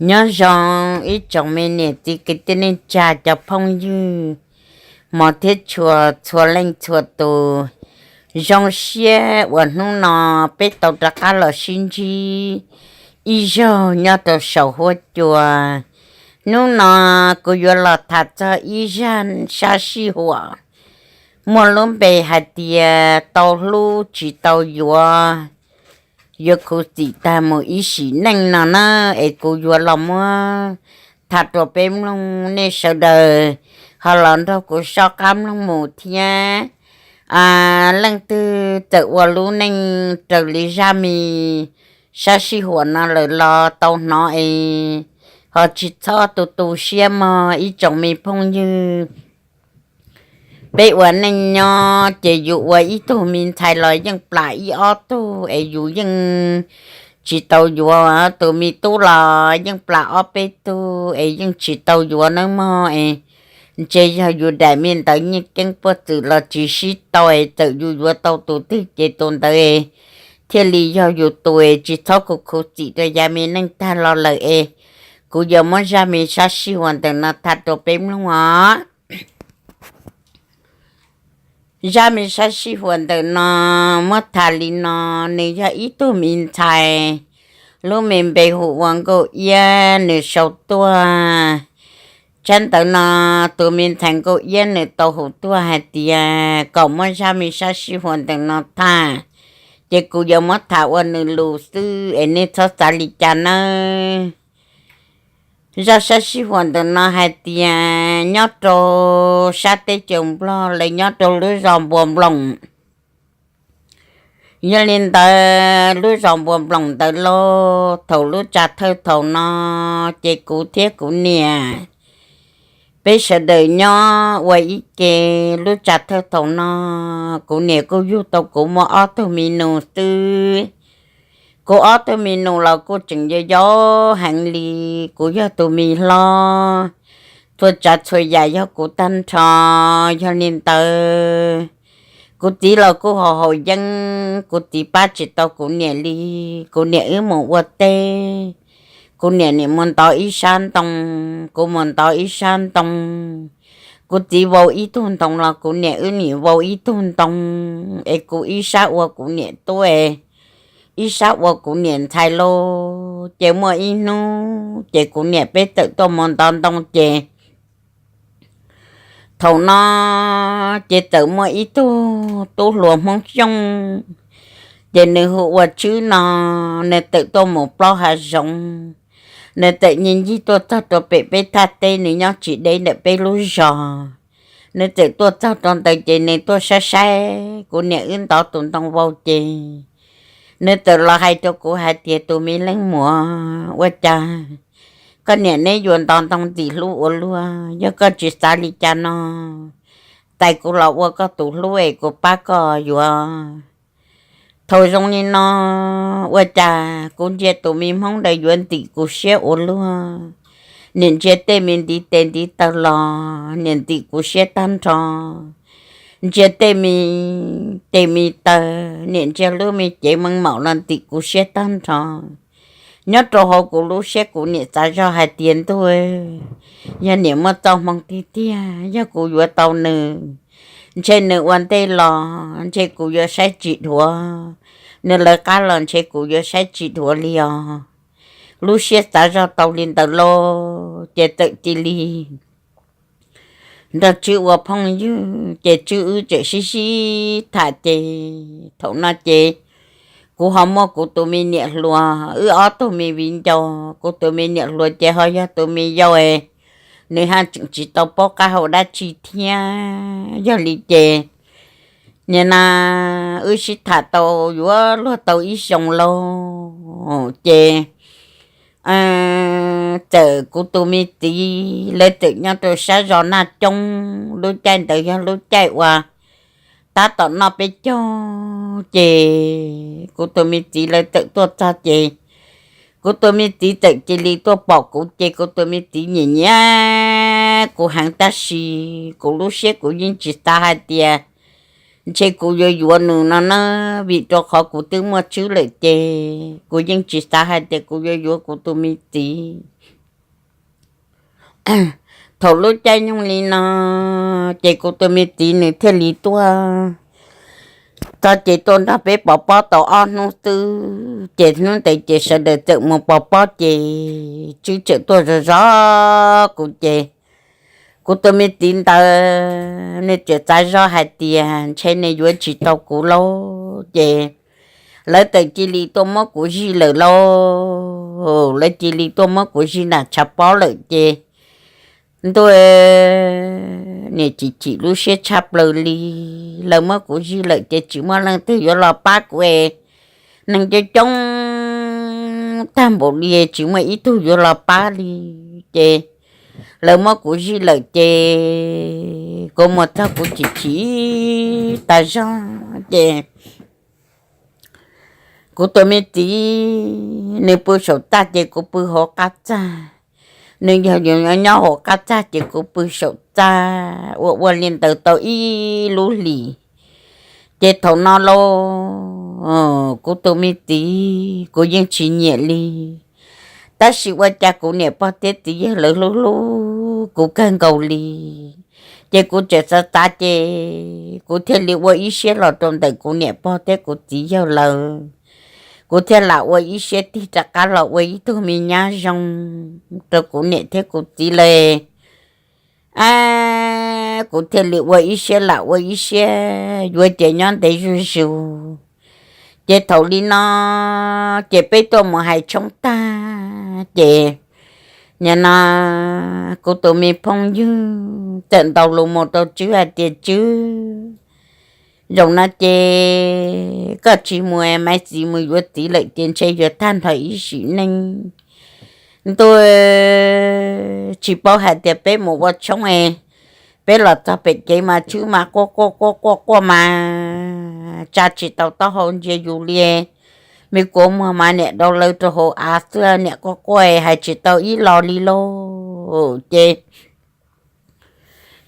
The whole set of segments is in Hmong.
Nyob zoo ib tsoom me niam txiv kwv tij neej tsa cov phooj ywg, hmov thiab tshua txhua leej txhua tus. Zoo siab uas hnub no peb tau rov qab los sib ntsib ib zaug nyob rau saum huab cua. Hnub no kuv yuav los tham txog ib zaj sab sij huam muaj lub npe hais tias tau hlub tsis tau yuav, yuav khuv xim tag mus ib sim neej no na. Es kuv yuav los muab tham rau peb mloog, nej sawv daws ho los nrog kuv soj qab mloog mus thiab. Leej twg txawm ua lub neej raws li zaj me sab sij huam no lawm los tau hnov es ho tsis txhob tu tu siab mog ib tsoom me phooj ywg. Peb ua neej nyob ces yus ua ib tug me ntxhais los yeej plam ib ob tug es yus yeej tsis tau yuav, tus me tub los yeej plam ob peb tug es yeej tsis tau yuav nawb mog. Es ntshe yog yus daim me ntawv nyiaj keeb puag txwm los tsis sib tau es txawm yus yuav tau tus twg ces tus ntawd thiaj li yog yus tus es tsis txhob khuv khuv xim rau yav me neej tag los lawm es kuv yuav muab zaj me sab sij huam ntawm no tham rau peb mloog os. Zaj me sab sij huam ntawm no muab tham li no, nws yog ib tug me ntxhais lub me npe hu ua Nkauj Iab, nws sau tuaj. Tsab ntawv no tus me ntxhais Nkauj Iab nws tau hu tuaj hais tias kom muab zaj me sab sij huam ntawm no tham, ces kuv yuav muab tham ua nws lus xwb es nej txhob xav li cas nawb. Zaj sab sij huam ntawm no hais tias nyob rau sab teb chaws Nplog, lawv nyob rau lub zos Npua Nploos. Yog li ntawd lub zos Npua Nploos ntawd lauj, thaum lub tsam thawj thaum no ces kuv thiab kuv niam peb sawv daws nyob ua ib ke. Lub tsam thawj thaum no kuv niam kuj yug tau kuv muaj ob tug me nus xwb. Kuv ob tug me nus los kuj tseem yau yau heev li, kuv yog tus me hlob, txhua tsav txhua yam yog kuv tag nrho. Yog li ntawd kuv txiv los kuj haus haus yeeb, kuv txiv pab tsis tau kuv niam li. Kuv niam wb mus ua teb, kuv niam nim mus ntov ib sab ntoo, kuv mus ntov ib sab ntoo. Kuv txiv vau ib tug ntoo los kuv niam wb nim vau ib tug ntoo, es kuv ib sab ua kuv niam tub, ib sab ua kuv niam ntxhais lauj. Ces muaj ib hnub ces kuv niam peb txawm tuaj mus ntov ntoo ces thaum no ces txawm muaj ib tug tub hluas Hmoob Xyooj, ces nws hu ua Tswb no, nws txawm tuaj mus plaub hav zoov. Nws txawm ncig ncig tuaj txog rau pem peb thaj teb, nws nyob tsis deb ntawm peb lub zos. Nws txawm tuaj txog rau ntawd ces nws tuaj saib saib kuv niam wb ntov tus ntoo vau ces nws txawm los hais rau kuv hais tias, Tus me leej muam, ua cas koj niam neb yuav ntov ntoo ntxim hlub ua luaj? Yog koj tsis xav li cas no, tais kuv los ua koj tus hlub es kuv pab koj yuav. Thaum zoo li no, ua cas kuv ntsia tus me Hmoob ntawd yuav ntxim kuv siab ua luaj. Niam ntsia tej me ntiv tes ntiv taw los niam ntxim kuv siab tag nrho. Ntsia tej me tes me taw, niam ntsia lub me cev meej maum los ntxim kuv siab tag nrho. Nyob rau hauv kuv lub siab kuv niam xav zoj hais tias, Ntuj, yog niam muaj txoj hmoo tiag tiag, yog kuv yuav tau nws, ntshe nws ua ntej los ntshe kuv yuav saib tsis dhuav, nws lawv qab los ntshe kuv yuav saib tsis dhuav li os. Lub siab xav zoj tau li ntawd lauj, ces txawm cia li nrog Tswb ua phooj ywg, ces Tswb wb tseem sib sib tham ces thaum no ces kuv ho muaj kuv tus me niam hluas, wb ob tug me viv ncaus. Kuv tus me niam hluas ces ho yog tus me yau, nws haj tseem tsis tau paub qab hau dab tsi thiab. Yog li ces nim no wb sib tham tau yuav luag tau ib xyoos lauj, ces txawm kuv tus me txiv lawv txawm nyob rau sab zos Naj Coob, lub caij ntawd yog lub caij uas tab tom noj peb caug, ces kuv tus me txiv lawv txawm tuaj txog ces kuv tus me txiv txawm cia li tuaj pom kuv ces kuv tus me txiv nyiam nyiam kuv heev tab sis kuv lub siab kuv yeej tsis xav hais tias ntshe kuv yuav yuav nws no na, vim rau qhov kuv twb muaj Tswb lawm ces kuv yeej tsis xav hais tias kuv yuav yuav kuv tus me txiv. Thaum lub caij nyoog li no ces kuv tus me txiv nws thiaj li tuaj txog ces tuaj nrog peb pov pob tau ob hnub xwb ces hnub ntawd ces sawv daws txawm mus pov pob ces Tswb txawm tuaj zov zov kuv ces kuv tus me txiv ntawd nws txawm txav zog hais tias ntshe nws yuav tsis tau kuv lauj ces lawv txawm cia li tuaj muab kuv zij lawm lauj. Lawv cia li tuaj muab kuv zij nram tshav pob lawm ces ntuj, nim chim chim lub siab tshaj plaws li. Lawv muab kuv zij lawm ces tsis muaj leej twg yuav los pab kuv es neeg coob coob tag npaum li tsis muaj ib tug yuav los pab li ces lawv muab kuv zij lawm ces kuv mus txog kuv chim chim tas zog ces kuv tus me txiv nws pw saum txaj ces kuv pw hauv qab txaj, nws yog nyob hauv qab txaj ces kuv pw saum txaj ua ua li ntawd tau ib lub hlis ces thaum no lauj kuv tus me txiv kuv yeej tsis nyiam li. Tab sis ua cas kuv niam pog thiab txiv yawg lawv hlub hlub kuv kawg nkaus li ces kuv tseem xav xav ces kuv thiaj li ua ib siab los rau ntawm kuv niam pog thiab kuv txiv yawg lawv. Kuv thiaj lam ua ib siab tig rov qab los ua ib tug me nyab zoo rau kuv niam thiab kuv txiv lawm. Kuv thiaj li ua ib siab lam ua ib siab yuav ces nyob ntev zuj zus ces thaum li no ces peb tuaj mus hais tshoob tag ces nim no kuv tus me phooj ywg txawm ntaus lus mus rau Tswb hais tias Tswb, zaum no ces koj tsis mus, Maiv Txiv mus yuav txiv lawm ces ntshe yuav tag nrho ib sim neej. Ntuj, tsis paub hais tias peb mus ua tshoob es peb los txog pem kev mas Tswb mas quaj quaj quaj quaj quaj mas tsa tsis tau taub hau ntsia yus li. Me kua muag mas niam dau lawv rau hauv av xwb, niam quaj quaj hais tsis tau ib los li lauj ces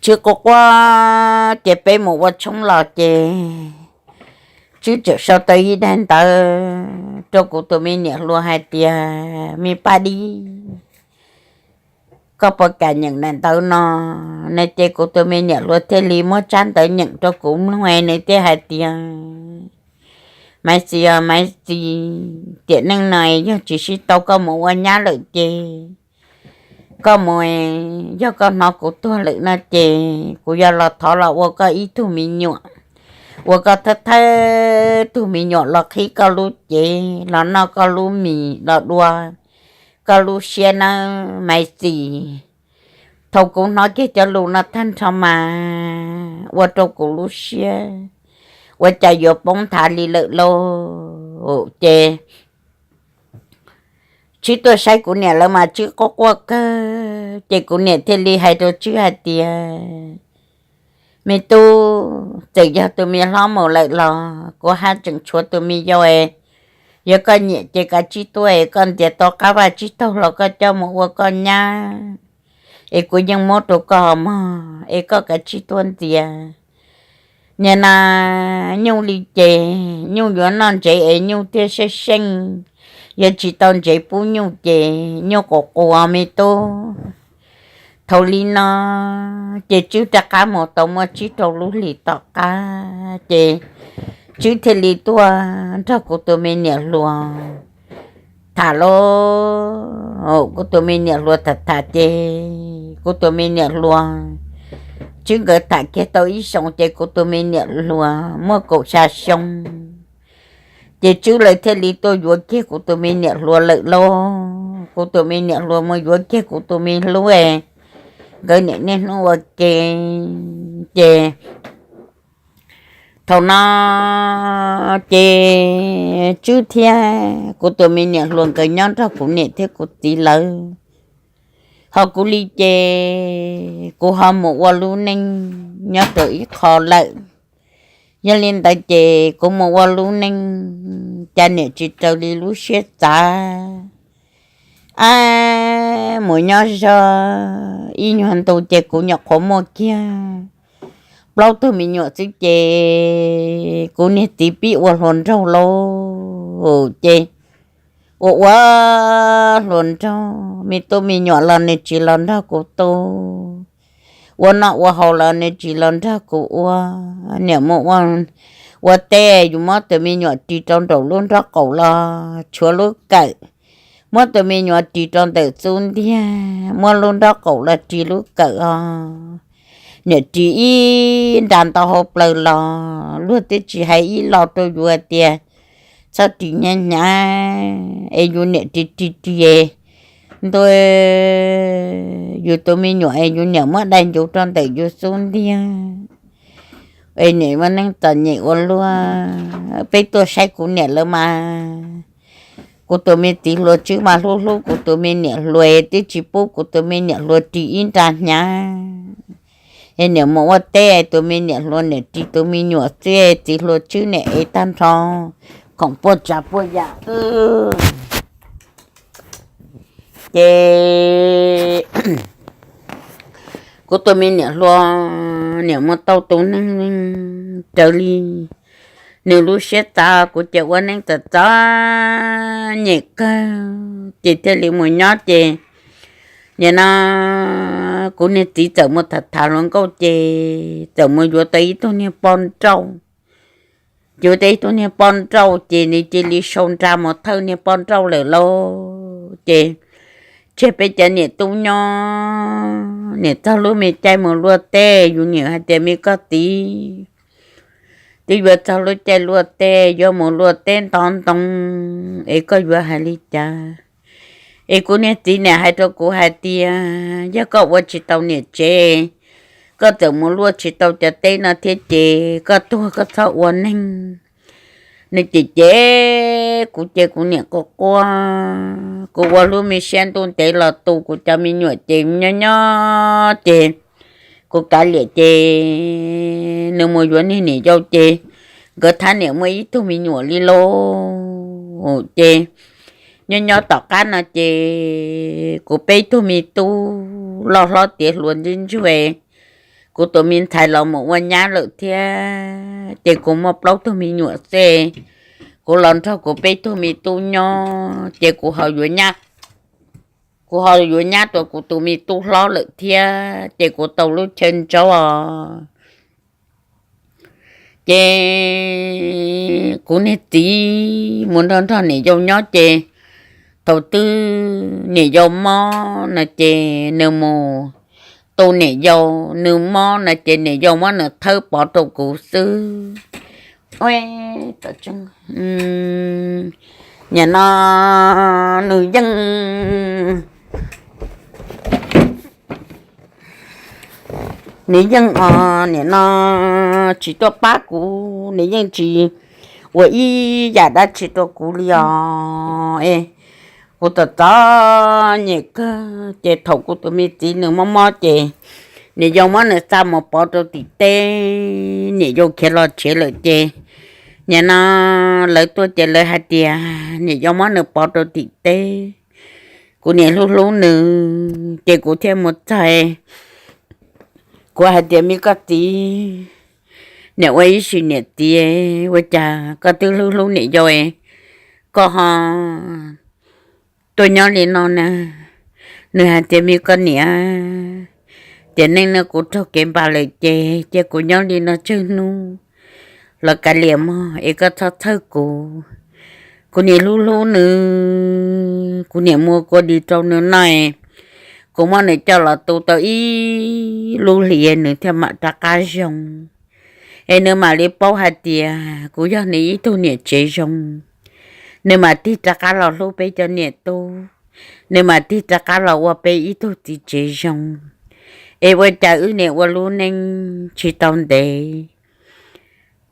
Tswb quaj quaj ces peb mus ua tshoob los ces Tswb txawm sau tau ib daim ntawv rau kuv tus me niam hluas hais tias me Paj Dib, koj puas kam nyeem daim ntawv no? No ces kuv tus me niam hluas thiaj li muab tsab ntawv nyeem rau kuv mloog nws thiaj hais tias Maiv Txiv, Maiv Txiv, tiam neej no yog tsis sib tau koj mus ua nyab lawm ces koj mus, yog koj hnov kuv tuag lawm no ces kuv yuav los thov los ua koj ib tug me nyuam, ua koj thawj thawj tug me nyuam los qhib koj lub cev, los noj koj lub mis, los dua koj lub siab nawb Maiv Txiv. Thaum kuv hnov kiag cov lus no tag nrho mas ua rau kuv lub siab ua cas yuav poob nthav li lawm lauj ces Tswb tuaj saib kuv niam lawv mas Tswb quaj quaj kawg ces kuv niam thiaj li hais rau Tswb hais tias me tub, txawm yog tus me hlob mus lawm los kuv haj tseem tshuav tus me yau, yog koj nyiam ces kav tsij tuaj es koj ntiav tau qab vaj tsib taug los koj coj mus ua koj nyab es kuv yeej muab rau koj mog es koj kav tsij tuaj ntiav. Nim no nyuj li ces nyuj yuav noj ntsev es nyuj thiaj seej seej, yog tsis tau ntsev pub nyuj ces nyuj quas quas me tub. Thaum li no ces Tswb rov qab mus tau muaj tsib rau lub hlis tom qab ces Tswb thiaj li tuaj nrog kuv tus me niam hluas tham lauj. Kuv tus me niam hluas tham tham ces kuv tus me niam hluas, Tswb nkawd tham kiag tau ib xyoos ces kuv tus me niam hluas muaj kaum xya xyoo ces Tswb lawv thiaj li tuaj yuav kiag kuv tus me niam hluas lawm lauj. Kuv tus me niam hluas mus yuav kiag kuv tus me hlub, nkawd niam niaj hnub ua ke ces thaum no ces Tswb thiab kuv tus me niam hluas nkawd nyob nrog kuv niam thiab kuv txiv lawv. Ho kuv li ces kuv ho mus ua lub neej nyob rau ib qho lawm. Yog li ntawd ces kuv mus ua lub neej cas niam tsis raws li lub siab xav. Ab, mus nyob zog ib nyuag ntu ces kuv nyuam qhuav muaj kiag plaub tug me nyuam xwb ces kuv niag txiv pib ua hluas nraug lauj ces ua ua hluas nraug, me tub me nyuam los nws tsis los nrog kuv tu, ua noj ua haus los nws tsis los nrog kuv ua, niam mus ua teb yus muab tus me nyuam ris rau nraum lub nraub qaum los tshuav lub kawm, muab tus me nyuam ris rau ntawm xub ntiag, muab lub nraub qaum los ris lub kawm os. Niam ris ib nra ntau hauv plaws los luag twb tsis hais ib los rau yus hais tias txhob ris hnyav hnyav es yus niam ris ris ris ntua yus tus me nyuam es yus niam muab dai ncuv rau ntawm yus xub ntiag. Es niam muaj neej txom nyem ua luaj, peb tuaj saib kuv niam lawm mas kuv tus me txiv hluas tswb mas hlub hlub kuv tus me niam hluas, twb tsis pub kuv tus me niam hluas ris ib nra hnyav. Es niam mus ua teb, tus me niam hluas niam ris tus me nyuam xwb, txiv hluas tswb niam ev tag nrho khoom puaj tsav puaj yam. Ces kuv tus me niam hluas niam mus tau tus neeg raws li nws lub siab xav, kuv ces ua neej txom txom nyem kawg ces thiaj li mus nyob ces nim no kuv niag txiv txawm mus tham tham hluas nkauj ces txawm mus yuav tau ib tug niag poj nrauj. Yuav tau ib tug niag poj nrauj ces nws cia li sau nra mus thawj niag poj nrauj lawm lauj. Ces tseg peb cov niam tub nyob, niam txog lub me caij mus luaj teb, yus niam hais tias me koj txiv, twb yuav txog lub caij luaj teb, yuav mus luaj teb ntov ntoo es koj yuav hais li cas? Es kuv niag txiv niam hais rau kuv hais tias yog koj ua tsis tau niam tsev, koj txawm mus luaj tsis tau cov teb no thiab ces koj tuag koj txhob ua neeg. Nws cem cem kuv ces kuv niam quaj quaj, kuv ua lub me siab ntuj ntev los tu kuv cov me nyuam ces nyob nyob ces kuv kav liam ces nws mus yuav niag niam yau ces nkawd thab niam muaj ib tug me nyuam li lauj. Ces nyob nyob tom qab no ces kuv peb tug me tub loj hlob tiav hluas ntswg ntswg, kuv tus me ntxhais los mus ua nyab lawm thiab ces kuv muaj plaub tug me nyuam xwb. Kuv los nrog kuv peb tug me tub nyob ces kuv ho yuav nyab, kuv ho yuav nyab rau kuv tus me tub hlob lawm thiab ces kuv tau lub chaw ntsaub os. Ces kuv niag txiv mus nrog nrog niam yau nyob ces thaum twg niam yau mob no ces nws mus tu niam yau, nws mob no ces niam yau muab nws thawb pov rau kuv xwb. Nim no nws yeej, nws yeej os nim no tsis tuaj pab kuv, nws yeej tsis ua ib yam dab tsi rau kuv li os. Kuv txom txom nyem kawg ces thaum kuv tus me txiv nws mob mob ces niam yau muab nws xa mus pov rau tim teb, niam yau khiav los tsev lawm ces nim no lawv tuaj ces lawv hais tias niam yau muab nws pov rau tim teb. Kuv niam hlub hlub nws ces kuv thiaj mus txog, kuv hais tias me koj txiv, niam ua ib sim niam txiv ua cas koj twb hlub hlub niam yau, koj ho tuaj nyob li no na? Nws hais tias me koj niam, tiam neej no kuv raug kev npas lawm ces cia kuv nyob li no tsawg hnub los kav liam mog es koj txhob txhawj kuv. Kuv niam hlub hlub nws, kuv niam muab kua dis rau nws noj, kuv muab nws coj los tu tau ib lub hlis nws thiaj mam rov qab zoo. Es nws mam li paub hais tias kuv yog nws ib tug niam tsev zoo, nws mam tig rov qab los hlub peb cov niam tub, nws mam tig rov qab los ua peb ib tug txiv tsev zoo. Es ua cas wb niam ua lub neej tsis tau ntev,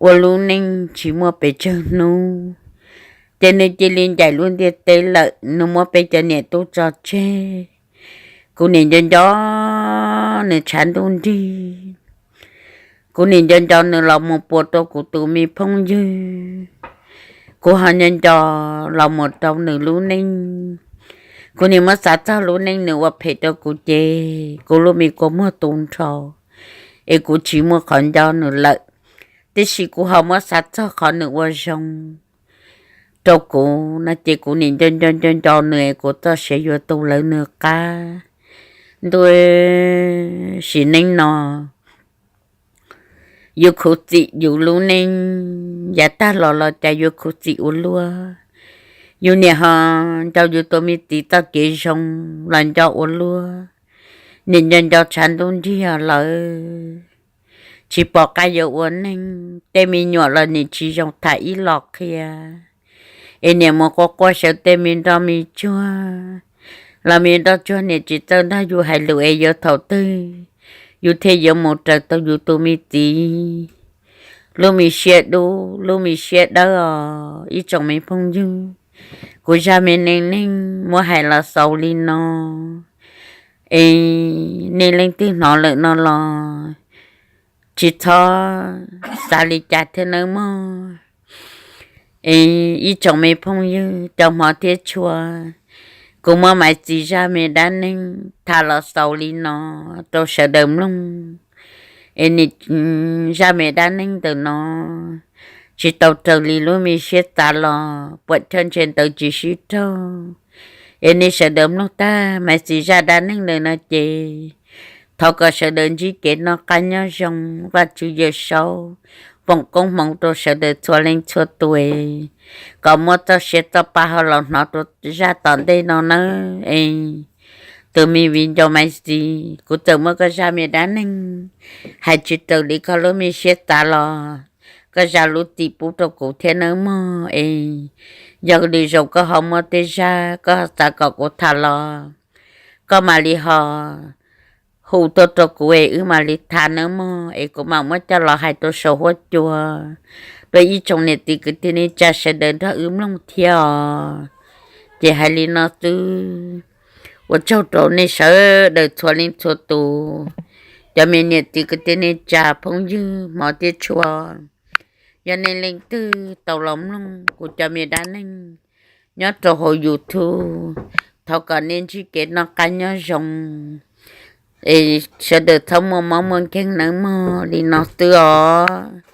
ua lub neej tsis muaj pes tsawg hnub, ces nws cia li ncaim lub ntiaj teb lawm, nws muab peb cov niam tub tso tseg. Kuv niam nco nco nws tshav ntuj nrig, kuv niam nco nco nws los mus puas rau kuv tus me phooj ywg, kuv ho nco nco los mus rau nws lub neej. Kuv niam muab xav txog lub neej nws ua phem rau kuv ces kuv lub me kua muag tu nrho, es kuv tsis muaj qhov nco nws lawm. Tiam sis kuv ho muab xav txog qhov nws ua zoo, rau kuv no ces kuv nim nco nco nco nco nws, kuv txoj sia yuav tu lawv nws qab. Ntuj, sim neej no yus khuv xim yus lub neej yav tag los los cas yuav khuv xim ua luaj. Yus niam ho nco yus tus me txiv txoj kev zoo los nco ua luaj. Nim nco nco tshav ntuj nrig lawm, tsis pom qab yuav ua neej, tej me nyuam los nim tsis zoo tham ib los qhia. Es niam mus quaj quaj sawv tej me nroj me tsuag, los me nroj tsuag niam tsis txawj nrog yus hais lus es yuav thaum twg yus thiaj yuav mus raws tau yus tus me txiv. Lub me siab dub, lub me siab dawb os ib tsoom me phooj ywg. Kuv zaj me neej neeg muab hais los xaus li no. Es nej leej twg hnov lawm no los tsis txhob xav li cas thiab nawb mog. Es ib tsoom me phooj ywg cov hmov thiab tshua, kuv muab Maiv Txiv zaj me dab neeg tham los xaus li no rau sawv daws mloog. Es nim zaj me dab neeg ntawm no tsis tau raws li lub me siab xav los puam chawj ntshe ntawd tsis sib raug. Es nej sawv daws mloog tag Maiv Txiv zaj dab neeg ntawm no ces thov kom sawv daws ntsib kev noj qab nyob zoo, Vajtswv Yawm Saub foom koob hmoov rau sawv daws txhua leej txhua tus, kom muaj txoj sia txoj pa ho los hnov rau zaj tom ntej no nawb. Es tus me viv ncaus Maiv Txiv, kuv txawm muab koj zaj me dab neeg hais tsis raws li koj lub me siab xav los koj zam lub txim pub rau kuv thiab nawb mog. Es yog li zaum koj ho muaj tej zaj koj xav kom kuv tham los koj mam li ho hu tuaj rau kuv es wb mam li tham nawb mog. Es kuv mam muab coj los hais rau saum huab cua rau ib tsoom niam txiv kwv tij neej tsa sawv daws nrog wb mloog thiab os. Ces hais li no xwb, ua tsaug rau nej sawv daws txhua leej txhua tus, cov me niam txiv kwv tij neej tsa phooj ywg hmov thiab tshua. Yog nej leej twg tau los mloog kuv cov me dab neeg nyob rau hauv YouTube, thov kom nej ntsib kev noj qab nyob zoo, es sawv daws txhob muaj mob muaj nkeeg nawb mog. Li no xwb os.